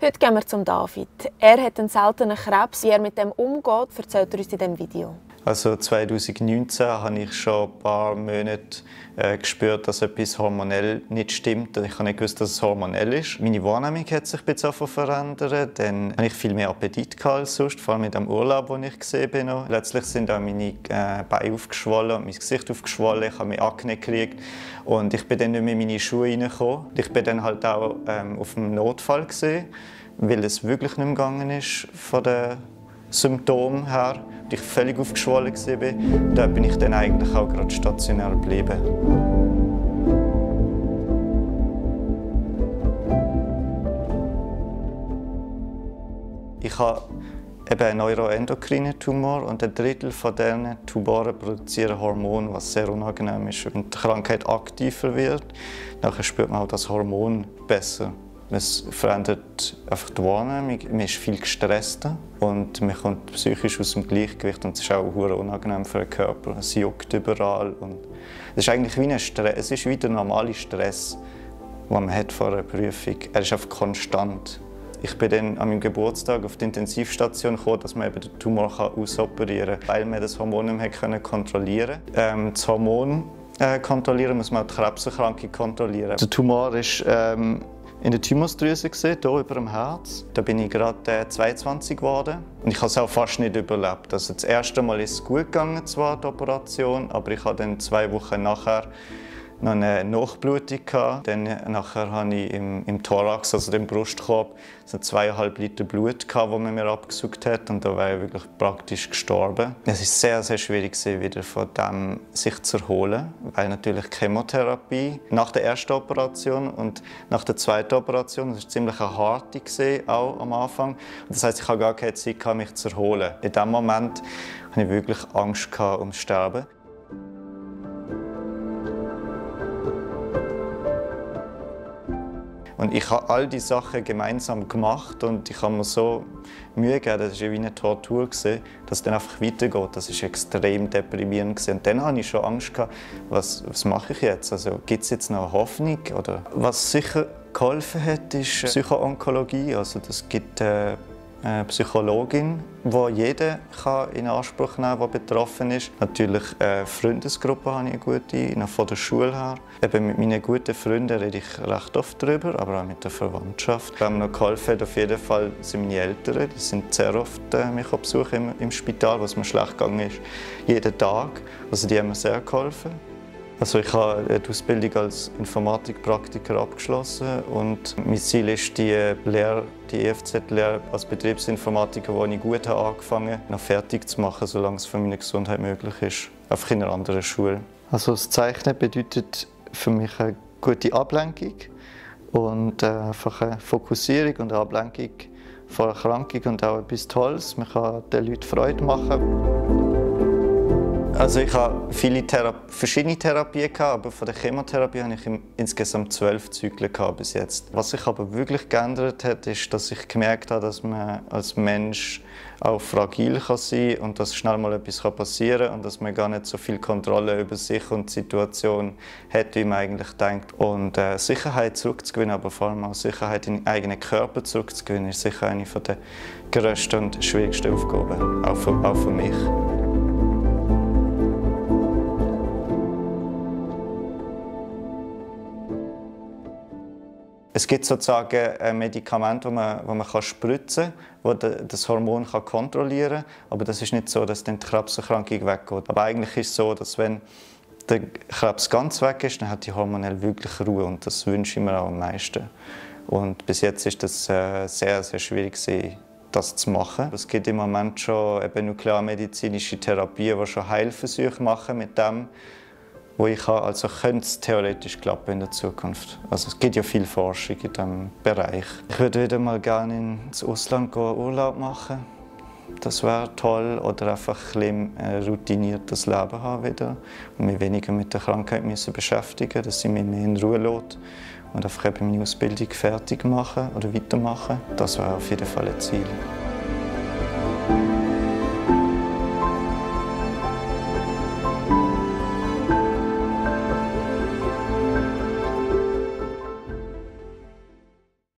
Heute gehen wir zum David. Er hat einen seltenen Krebs. Wie er mit dem umgeht, erzählt er uns in diesem Video. Also 2019 habe ich schon ein paar Monate gespürt, dass etwas hormonell nicht stimmt. Ich habe nicht gewusst, dass es hormonell ist. Meine Wahrnehmung hat sich ein bisschen verändert. Dann habe ich viel mehr Appetit als sonst, vor allem mit dem Urlaub, den ich gesehen habe. Letztlich sind auch meine Beine aufgeschwollen und mein Gesicht aufgeschwollen. Ich habe mich Akne gekriegt und ich bin dann nicht mehr in meine Schuhe reingekommen. Ich bin dann halt auch auf dem Notfall gesehen, weil es wirklich nicht mehr gegangen ist von den Symptomen her. Ich völlig aufgeschwollen war. Und da bin ich dann eigentlich auch gerade stationär geblieben. Ich habe eben einen neuroendokrinen Tumor und ein Drittel von diesen Tumoren produzieren Hormone, was sehr unangenehm ist. Wenn die Krankheit aktiver wird, dann spürt man auch das Hormon besser. Es verändert einfach die Wahrnehmung, man ist viel gestresster und man kommt psychisch aus dem Gleichgewicht und es ist auch sehr unangenehm für den Körper. Es juckt überall und es ist eigentlich wie ein Stress, es ist wie der normale Stress, den man hat vor einer Prüfung. Er ist einfach konstant. Ich bin dann an meinem Geburtstag auf die Intensivstation gekommen, dass man eben den Tumor ausoperieren kann, weil man das Hormon nicht mehr kontrollieren konnte. Das Hormon kontrollieren muss man auch die Krebserkrankung kontrollieren. Der Tumor ist in der Thymusdrüse gesehen, hier über dem Herz. Da bin ich gerade 22 geworden und ich habe es auch fast nicht überlebt. Also das erste Mal ist es gut gegangen, zwar die Operation, aber ich hatte dann 2 Wochen nachher noch eine Nachblutung gehabt. Dann nachher hatte ich im Thorax, also dem Brustkorb, so 2,5 Liter Blut gehabt, das man mir abgesaugt hat, und da wäre ich wirklich praktisch gestorben. Es war sehr, sehr schwierig, wieder von dem sich zu erholen, weil natürlich Chemotherapie nach der ersten Operation und nach der zweiten Operation, das war ziemlich eine harte auch am Anfang. Das heisst, ich hatte gar keine Zeit, mich zu erholen. In diesem Moment hatte ich wirklich Angst ums Sterben. Und ich habe all diese Sachen gemeinsam gemacht und ich habe mir so Mühe gegeben, das war wie eine Tortur, dass es dann einfach weitergeht. Das war extrem deprimierend. Und dann hatte ich schon Angst, was mache ich jetzt? Also, gibt es jetzt noch Hoffnung? Oder? Was sicher geholfen hat, ist Psychoonkologie. Also, das gibt eine Psychologin, die jeder in Anspruch nehmen kann, der betroffen ist. Natürlich eine Freundesgruppe habe ich eine gute, noch von der Schule her. Eben mit meinen guten Freunden rede ich recht oft darüber, aber auch mit der Verwandtschaft. Was mir noch geholfen hat, auf jeden Fall sind meine Eltern. Die sind sehr oft mich besuchen im Spital, was mir schlecht gegangen ist, jeden Tag. Also die haben mir sehr geholfen. Also ich habe die Ausbildung als Informatikpraktiker abgeschlossen und mein Ziel ist, die EFZ-Lehre als Betriebsinformatiker, die ich gut habe angefangen habe, noch fertig zu machen, solange es für meine Gesundheit möglich ist. Einfach in einer anderen Schule. Also das Zeichnen bedeutet für mich eine gute Ablenkung und einfach eine Fokussierung und eine Ablenkung von der Erkrankung und auch etwas Tolles. Man kann den Leuten Freude machen. Also ich habe viele verschiedene Therapien gehabt, aber von der Chemotherapie habe ich insgesamt 12 Zyklen bis jetzt. Was sich aber wirklich geändert hat, ist, dass ich gemerkt habe, dass man als Mensch auch fragil sein kann und dass schnell mal etwas passieren kann und dass man gar nicht so viel Kontrolle über sich und die Situation hat, wie man eigentlich denkt. Und Sicherheit zurückzugewinnen, aber vor allem auch Sicherheit in den eigenen Körper zurückzugewinnen, ist sicher eine der grössten und schwierigsten Aufgaben, auch für mich. Es gibt sozusagen ein Medikament, das man spritzen kann, das das Hormon kontrollieren kann. Aber das ist nicht so, dass dann die Krebserkrankung weggeht. Aber eigentlich ist es so, dass wenn der Krebs ganz weg ist, dann hat die hormonell wirklich Ruhe. Und das wünsche ich mir auch am meisten. Und bis jetzt ist das sehr, sehr schwierig, das zu machen. Es gibt im Moment schon nuklearmedizinische Therapien, die schon Heilversuche machen mit dem, wo ich habe. Also könnte es theoretisch klappen in der Zukunft. Also es gibt ja viel Forschung in diesem Bereich. Ich würde wieder mal gerne ins Ausland gehen, Urlaub machen. Das wäre toll. Oder einfach ein routiniertes Leben haben wieder und mich weniger mit der Krankheit beschäftigen, dass sie mich mehr in Ruhe lässt und einfach eben meine Ausbildung fertig machen oder weitermachen. Das wäre auf jeden Fall ein Ziel.